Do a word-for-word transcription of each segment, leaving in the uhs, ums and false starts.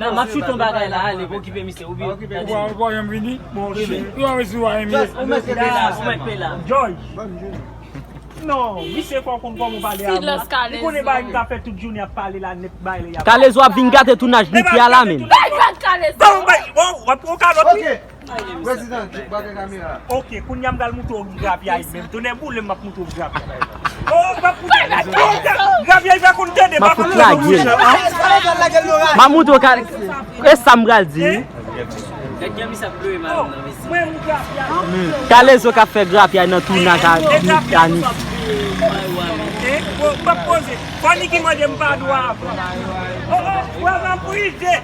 M ap choute yon bagay la, ale, okipe misye, oubyen. Ou pa, ou pa janm vini? Bon, okipe. Ou pa vle si w pa janm vini? Ou mèt kenbe la, ou mèt kenbe la. Joy. Non, misye fò w konn kòman w pale a mwen. Ou konnen bagay m ka fè tout jounen ap pale la nèt bay lè y ap. Kalezo ap vin gate tounaj Nicky a la menm. Bay vag Kalezo. Bon, bay, bon, w ap pran kalòt wi. Ok. Prezidan, bagay kamera. Ok, kounye a m pral moutre w grapyay menm. Tonnè boule m ap moutre w grapyay. Oh, m ap moutre w grapyay pa konn tande, pa konn tande. M ap moutre w ka, e sa m pral di wi. Nèg gen misye ap plore madanm nan, mesye. Kalezo k ap fè grapyay nan tounaj a, a Nicky. Fò Nicky mande m padon avan. Oh, oh, wè m ap prive.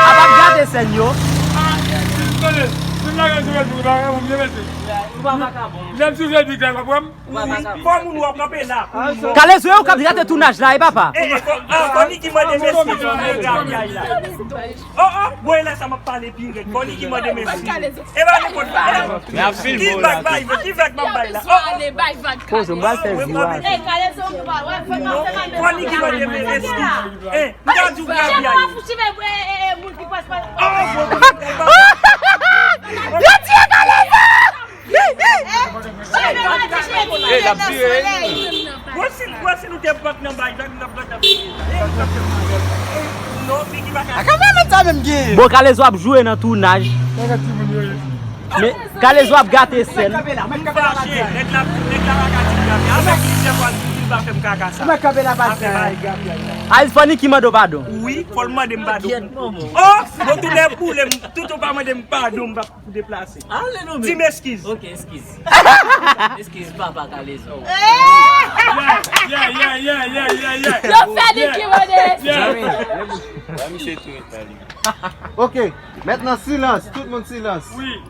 Apa gate sèn yo. Lè m sou Facebook la, w ap wè m. Fò moun wè w kanpe la. Kalezo yo k ap gate tounaj la, e papa. Eh, eh, fò, ah, fò Nicky mande m eskiz pou grapyay la. Oh, oh, bon, e lè sa m ap pale pi rèd. Fò Nicky mande m eskiz. E pa nenpòt bagay. Ki vag bay, ki vag m ap bay la? Oh, oh. Poze, m pral fè zi a. Eh, Kalezo, ou pa wè, fò Nicky mande m eskiz. Eh, m ka di w grapyay. Oh, bon, bon, bon. Yo tiye Kalezo! Ey, l ap vire, ey. Bon, si, bon, si nou te prank nan bay, nou t ap, nou t ap, non, figi pa ka. A kanmenm sa menm gen. Bon, Kalezo ap joure nan tounaj. Men, Kalezo ap gate sèn. M fache, nèg la, nèg la pa ka di m grape. Avèk plizyè fwa, li di l pa fè m kaka sa. Afè bay grape. Al fò Nicky mande w padon. Wi, fò l mande m padon. Oh, bon, tout lè boule m, tout ou pa mande m padon, m pa Pou deplase. Ale non, men. Di m eskiz. Ok, eskiz. Eskiz, papa Kalezo. Yeah, yeah, yeah, yeah, yeah, yeah. Yo fè Nicky mande eskiz. Yeah. Ba misye tou, tande. Ok, mentnan silans, tout moun silans. Wi.